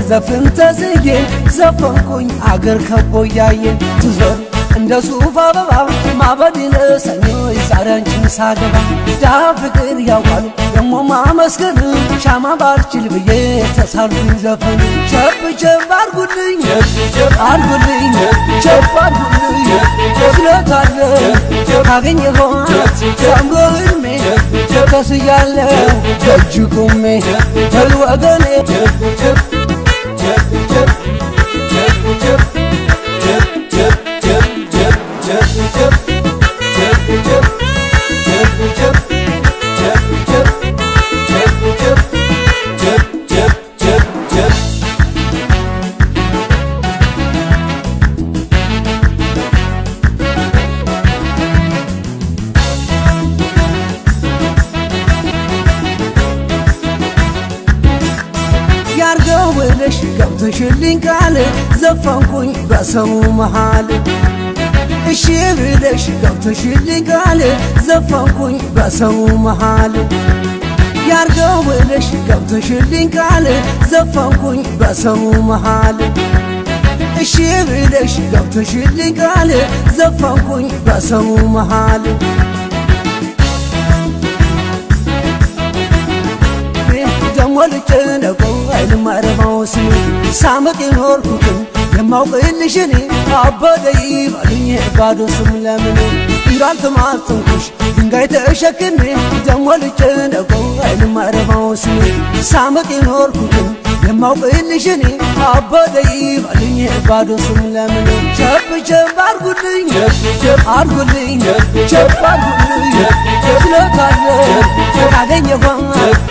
ዘፍን ተዝዬ ዘፈንኩኝ አገር ከቦያየ ትዞር እንደ ሱፍ አበባ ማበድን ሰኞ ዛሬ አንቺን ሳገባ ዳ ፍቅር ያውቃል ደሞ ማመስገን ሻማ ባልችል ብዬ ተሳልኩኝ ዘፈን። ቸብ ቸብ አርጉልኝ አርጉልኝ ቸብ አርጉልኝ ስለታለ ካገኘኋት ሰምሮ ህልሜ ተስያለሁ ደጅ ቁሜ በል ወገኔ። ያርገው ብለሽ ገብተሽልኝ ቃል ዘፈንኩኝ በሰው መሃል። እሺ ብለሽ ገብተሽልኝ ቃል ዘፈንኩኝ በሰው መሃል። ያርገው ብለሽ ገብተሽልኝ ቃል ዘፈንኩኝ በሰው መሃል። እሺ ብለሽ ገብተሽልኝ ቃል ዘፈንኩኝ በሰው መሃል። ደሞ ልጨነቀው አይልማረባው ስሜ ሳመጥ የኖርኩትን የማውቅልሽ እኔ አበደ ይበሉኝ ባዶ ስም ለምን እንዳልተማጸንኩሽ ድንጋይ ተሸክሜ። ደሞ ልጨነቀው አይልማረባው ስሜ ሳመጥ የኖርኩትን የማውቅልሽ እኔ አበደ ይበሉኝ ባዶ ስም ለምን። ቸብ ቸብ አርጉልኝ አርጉልኝ ቸብ አርጉልኝ ስለታለ ካገኘኋት